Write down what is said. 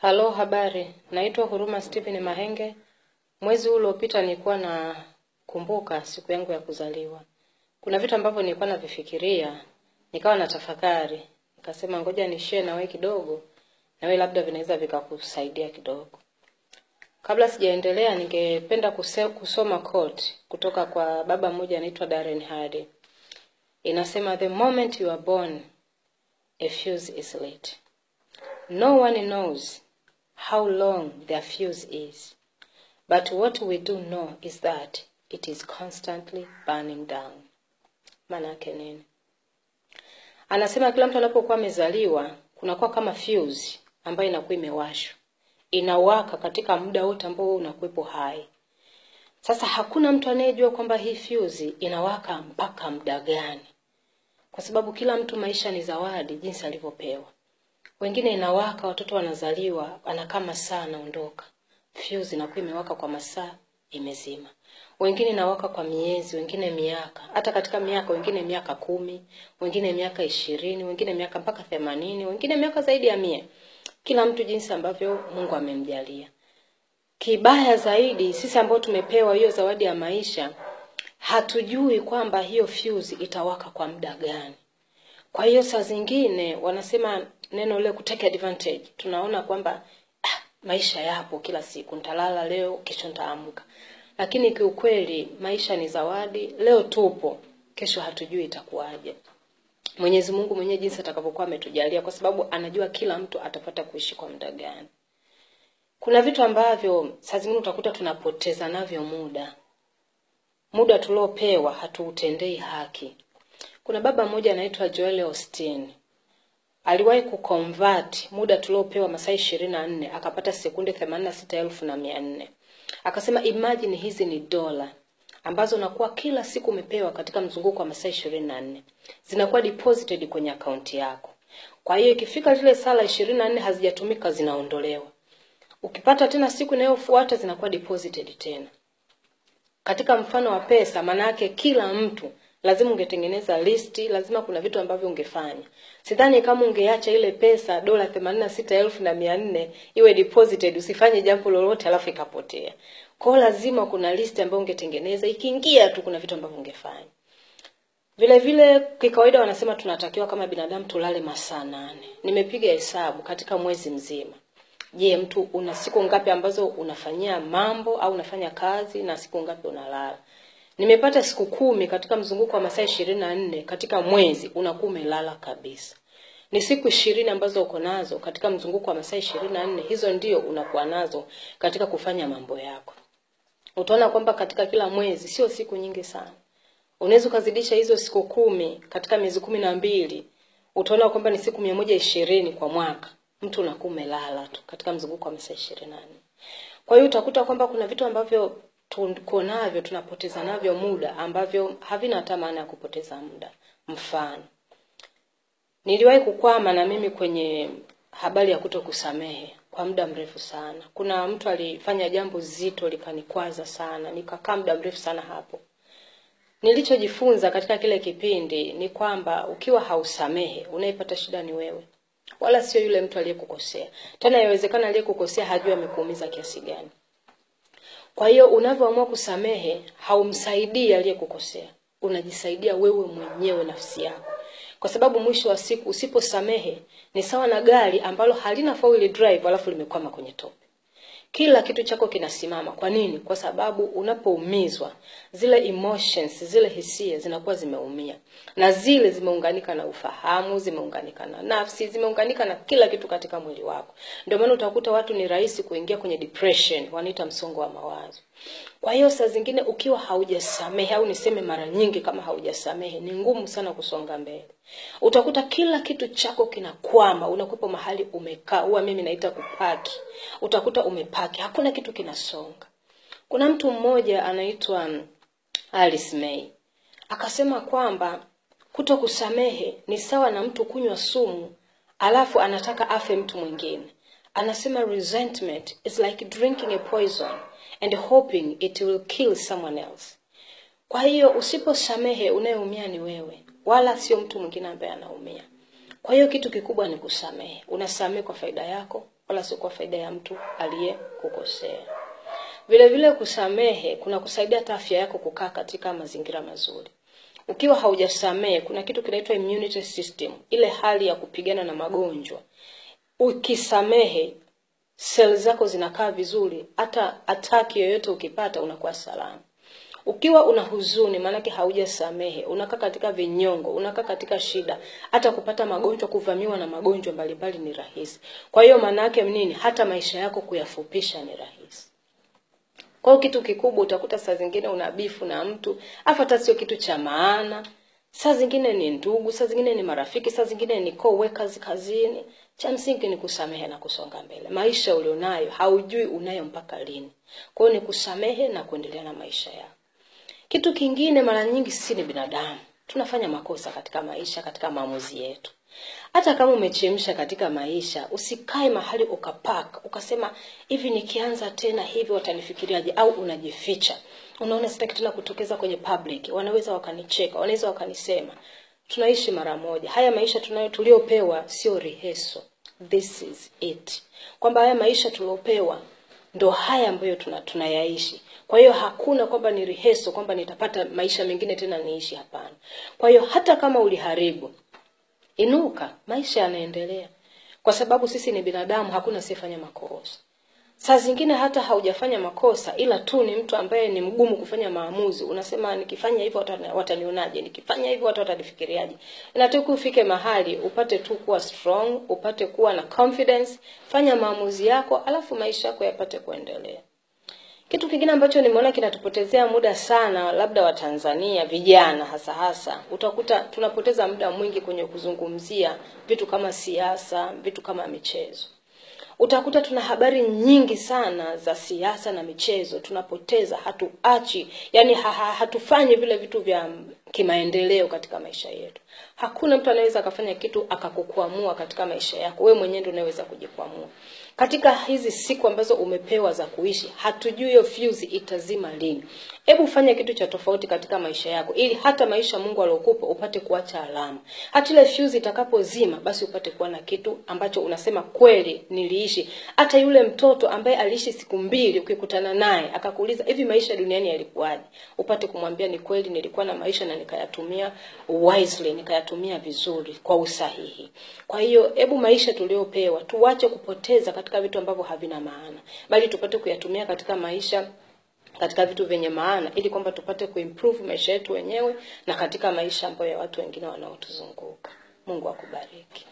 Halo, habari. Naitwa Huruma Stephen Mahenge. Mwezi huu uliopita nilikuwa na kumbuka siku yangu ya kuzaliwa. Kuna vitu ambavyo nilikuwa navifikiria, nikawa na tafakari. Nikasema ngoja ni share na wewe kidogo, na wewe labda vinaweza vikakusaidia kidogo. Kabla sijaendelea, ningependa kusoma quote kutoka kwa baba mmoja anaitwa Darren Hardy. Inasema, the moment you are born, a fuse is lit. No one knows how long their fuse is, but what we do know is that it is constantly burning down. Maana yake nini? Anasema kila mtu anapokuwa amezaliwa kunakuwa kama fuse ambayo inakuwa imewashwa, inawaka katika muda wote ambao unakuwepo hai. Sasa hakuna mtu anayejua kwamba hii fuse inawaka mpaka muda gani, kwa sababu kila mtu maisha ni zawadi jinsi alivyopewa. Wengine inawaka, watoto wanazaliwa, anakaa masaa anaondoka, fuse inakuwa imewaka kwa masaa imezima. Wengine inawaka kwa miezi, wengine miaka, hata katika miaka wengine miaka 10, wengine miaka 20, wengine miaka mpaka 80, wengine miaka zaidi ya 100. Kila mtu jinsi ambavyo Mungu amemjalia. Kibaya zaidi, sisi ambao tumepewa hiyo zawadi ya maisha, hatujui kwamba hiyo fuse itawaka kwa muda gani. Kwa hiyo saa zingine wanasema neno ile kutake advantage. Tunaona kwamba maisha yapo kila siku, nitalala leo, kesho nitaamka. Lakini kiukweli maisha ni zawadi, leo tupo, kesho hatujui itakuwaje. Mwenyezi Mungu mwenyewe jinsi atakavyokuwa ametujalia, kwa sababu anajua kila mtu atapata kuishi kwa muda gani. Kuna vitu ambavyo saa zingine utakuta tunapoteza navyo muda. Muda tuliopewa hatuutendei haki. Kuna baba mmoja anaitwa Joel Osteen. Aliwahi kuconvert muda tuliopewa masaa 24 akapata sekunde 86,400. Akasema imagine hizi ni dola ambazo unakuwa kila siku umepewa katika mzunguko wa masaa 24. Zinakuwa deposited kwenye akaunti yako. Kwa hiyo ikifika zile sala 24 hazijatumika zinaondolewa. Ukipata tena siku inayofuata zinakuwa deposited tena. Katika mfano wa pesa, maana yake kila mtu lazima ungetengeneza listi, lazima kuna vitu ambavyo ungefanya. Sidhani kama ungeacha ile pesa dola 86,400 iwe deposited usifanye jambo lolote alafu ikapotea. Kwa hiyo lazima kuna listi ambayo ungetengeneza, ikiingia tu kuna vitu ambavyo ungefanya. Vile vile kikawaida wanasema tunatakiwa kama binadamu tulale masaa 8. Nimepiga hesabu katika mwezi mzima. Je, mtu una siku ngapi ambazo unafanyia mambo au unafanya kazi na siku ngapi unalala? Nimepata siku 10 katika mzunguko wa masaa 24 katika mwezi unakuwa umelala kabisa. Ni siku 20 ambazo uko nazo katika mzunguko wa masaa 24, hizo ndio unakuwa nazo katika kufanya mambo yako. Utaona kwamba katika kila mwezi sio siku nyingi sana. Unaweza ukazidisha hizo siku 10 katika miezi 12, utaona kwamba ni siku 120 kwa mwaka. Mtu unakuwa umelala tu katika mzunguko wa masaa 24. Kwa hiyo utakuta kwamba kuna vitu ambavyo tuko navyo tunapoteza navyo muda ambavyo havina hata maana ya kupoteza muda. Mfano, niliwahi kukwama na mimi kwenye habari ya kutokusamehe kwa muda mrefu sana. Kuna mtu alifanya jambo zito likanikwaza sana, nikakaa muda mrefu sana hapo. Nilichojifunza katika kile kipindi ni kwamba ukiwa hausamehe, unaipata shida ni wewe, wala sio yule mtu aliyekukosea. Tena inawezekana aliyekukosea hajui amekuumiza kiasi gani. Kwa hiyo unavyoamua kusamehe, haumsaidii aliyekukosea, unajisaidia wewe mwenyewe nafsi yako. Kwa sababu mwisho wa siku usiposamehe ni sawa na gari ambalo halina four wheel drive alafu limekwama kwenye tope. Kila kitu chako kinasimama. Kwa nini? Kwa sababu unapoumizwa, zile emotions, zile hisia zinakuwa zimeumia. Na zile zimeunganika na ufahamu, zimeunganika na nafsi, zimeunganika na kila kitu katika mwili wako. Ndio maana utakuta watu ni rahisi kuingia kwenye depression, wanaita msongo wa mawazo. Kwa hiyo saa zingine ukiwa haujasamehe, au niseme mara nyingi kama haujasamehe, ni ngumu sana kusonga mbele. Utakuta kila kitu chako kinakwama, unakuwa mahali umekaa, huwa mimi naita kupaki. Utakuta umepaki, hakuna kitu kinasonga. Kuna mtu mmoja anaitwa Alice May. Akasema kwamba kutokusamehe ni sawa na mtu kunywa sumu alafu anataka afe mtu mwingine. Anasema resentment is like drinking a poison and hoping it will kill someone else. Kwa hiyo usiposamehe, unayeumia ni wewe, wala sio mtu mwingine ambaye anaumia. Kwa hiyo kitu kikubwa ni kusamehe. Unasamehe kwa faida yako, wala sio kwa faida ya mtu aliyekukosea. Vile vile kusamehe kuna kusaidia hata afya yako kukaa katika mazingira mazuri. Ukiwa haujasamehe, kuna kitu kinaitwa immunity system, ile hali ya kupigana na magonjwa. Ukisamehe, seli zako zinakaa vizuri, hata ataki yoyote ukipata unakuwa salama. Ukiwa una huzuni, maanake haujasamehe, unakaa katika vinyongo, unakaa katika shida, hata kupata magonjwa, kuvamiwa na magonjwa mbalimbali ni rahisi. Kwa hiyo maanake nini? Hata maisha yako kuyafupisha ni rahisi. Kwa hiyo kitu kikubwa utakuta saa zingine una bifu na mtu, afa hata sio kitu cha maana. Saa zingine ni ndugu, saa zingine ni marafiki, saa zingine ni co-workers kazini. Cha msingi ni kusamehe na kusonga mbele. Maisha ulionayo haujui unayo mpaka lini. Kwa hiyo ni kusamehe na kuendelea na maisha yako. Kitu kingine, mara nyingi sisi ni binadamu, tunafanya makosa katika maisha, katika maamuzi yetu. Hata kama umechemsha katika maisha, usikae mahali ukapaka ukasema hivi, nikianza tena hivi watanifikiriaje? Au unajificha, unaona sitaki tena kutokeza kwenye public, wanaweza wakanicheka, wanaweza wakanisema. Tunaishi mara moja. Haya maisha tunayo tuliopewa sio rehearsal. This is it. Kwamba haya maisha tuliopewa ndo haya ambayo tunayaishi. Kwa hiyo hakuna kwamba ni rehearsal kwamba nitapata maisha mengine tena niishi, hapana. Kwa hiyo hata kama uliharibu, inuka, maisha yanaendelea. Kwa sababu sisi ni binadamu, hakuna asiyefanya makosa. Saa zingine hata haujafanya makosa, ila tu ni mtu ambaye ni mgumu kufanya maamuzi. Unasema nikifanya hivyo watanionaje? Nikifanya hivyo watu watanifikiriaje? Inatakiwa ufike mahali upate tu kuwa strong, upate kuwa na confidence, fanya maamuzi yako, alafu maisha yako yapate kuendelea. Kitu kingine ambacho nimeona kinatupotezea muda sana, labda wa Tanzania vijana hasa hasa, utakuta tunapoteza muda mwingi kwenye kuzungumzia vitu kama siasa, vitu kama michezo. Utakuta tuna habari nyingi sana za siasa na michezo, tunapoteza, hatuachi, yani hatufanyi vile vitu vya kimaendeleo katika maisha yetu. Hakuna mtu anaweza akafanya kitu akakukwamua katika maisha yako. Wewe mwenyewe ndio unaweza kujikwamua. Katika hizi siku ambazo umepewa za kuishi, hatujui hiyo fuse itazima lini. Hebu fanya kitu cha tofauti katika maisha yako, ili hata maisha Mungu aliyokupa upate kuacha alama. Hata ile fuse itakapozima, basi upate kuwa na kitu ambacho unasema kweli niliishi. Hata yule mtoto ambaye aliishi siku mbili, ukikutana naye akakuuliza hivi maisha duniani yalikuwaje, upate kumwambia ni kweli nilikuwa na maisha na nikayatumia wisely, nikayatumia vizuri kwa usahihi. Kwa hiyo hebu maisha tuliopewa tuache kupoteza katika vitu ambavyo havina maana, bali tupate kuyatumia katika maisha, katika vitu vyenye maana, ili kwamba tupate kuimprove maisha yetu wenyewe na katika maisha ambayo ya watu wengine wanaotuzunguka. Mungu akubariki.